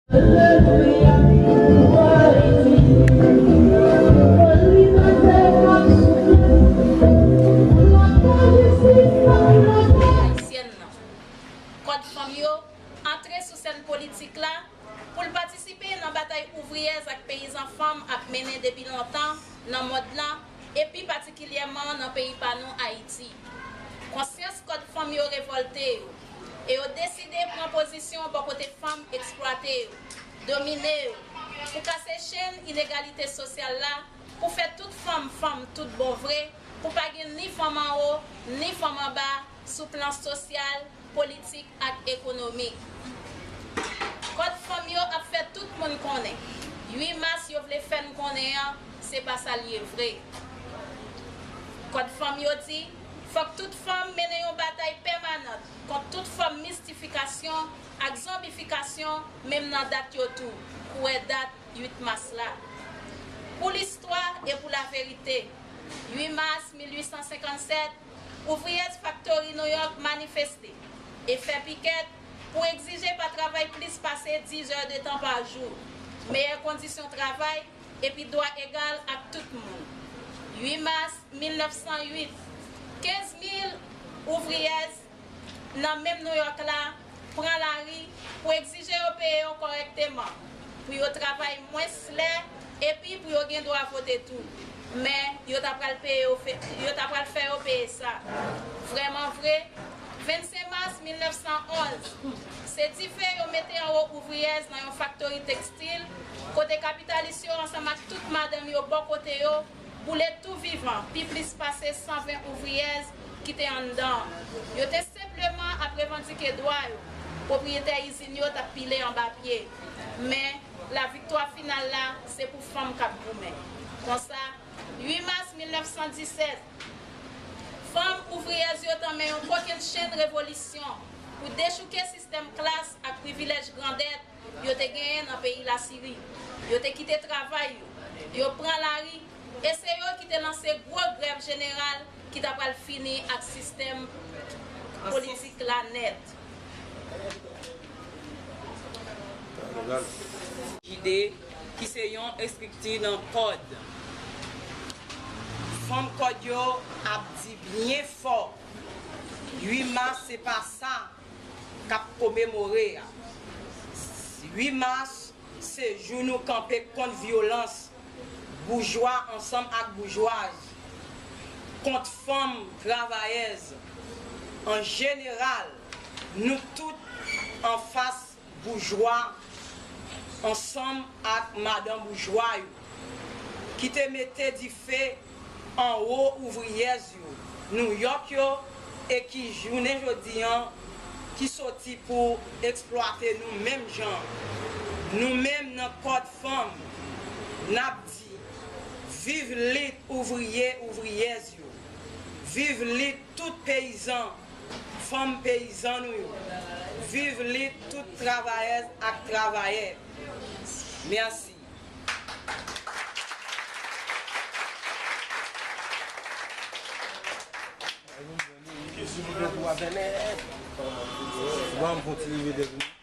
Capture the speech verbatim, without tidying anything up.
Ayisyèn nan. Kòd fanm yo antre sou sèn politik la pou l patisipe nan batay ouvriyèz ak peyizan fanm ap mennen depi lontan nan mond lan, epi patikilyèman nan peyi pa nou, Ayiti. Konsyans kòd fanm yo revòlte yo, e yo deside pran pozisyon bò kote fanm eksplwate yo, domine yo, pou kase chenn inegalite sosyal la, pou fè tout fanm fanm tout bon vre, pou pa gen ni fanm anwo, ni fanm anba sou plan sosyal, politik ak ekonomik. Kòd fanm yo ap fè tout moun konnen uit mas yo vle fè n konnen an, se pa sa l ye vre. Kòd fanm yo di, fòk tout fanm mennen yon batay pèmanant kont tout fòm mistifikasyon ak zonbifikasyon, menm nan dat yo tou, kouwè dat uit mas la. Pou listwa e pou laverite, uit mas mil uit san senkann sèt, ouvriyèz faktori Nouyòk manifeste e fè pikèt pou egzije pa travay plis pase diz è de tan pa jou, meyè kondisyon travay epi dwa egal ak tout moun. Uit mas mil nèf san uit, kenz mil ouvriyèz nan menm Nouyòk la pran lari pou egzije yo peye yo kòrèkteman, pou yo travay mwens lè, epi pou yo gen dwa vote tou. Men, yo ta pral peye yo fè, yo ta pral fè yo peye sa. Vrèman vre, vennsenk mas mil nèf san onz, se dife yo mete anwo ouvriyèz nan yon faktori tekstil, kote kapitalis yo ansanm ak tout madanm yo bò kote yo, boule tou vivan pi plis pase san ven ouvriyèz ki te anndan an. Yo te senpleman ap revandike dwa yo. Pwopriyetè izin yo t ap pile anba pye. Men, laviktwa final la, se pou fanm k ap goumen. Konsa, uit mas mil nèf san disèt, fanm ouvriyèz yo tanmen yon kokennchenn revolisyon pou dechouke sistèm klas ak privilèj grandèt yo te genyen nan peyi Lasiri. Yo te kite travay yo, yo pran lari, e se yo ki te lanse gwo grèv jeneral ki ta pral fini ak sistèm politik la nèt. Jide, ki se yon estrikti nan kòd. Fanm kòd yo ap di byen fò, uit mas se pa sa k ap komemore a. Uit mas se jou nou kanpe kont vyolans boujwa ansanm ak boujwaz, kont fanm travayèz. An jeneral, nou tout anfas boujwa ansanm ak madan boujwa yo, ki te mete dife anwo ouvriyèz yo Nouyòk yo, e ki jounen jodi an, ki soti pou eksplwate nou menm jan. Nou menm nan kòd fanm, n ap di, viv lit ouvriye, ouvriyèz yo. Viv lit tout peyizan, fanm peyizan nou yo. Viv lit tout travayèz ak travayè. Mèsi. Bon, bon, ti rive dèk minit.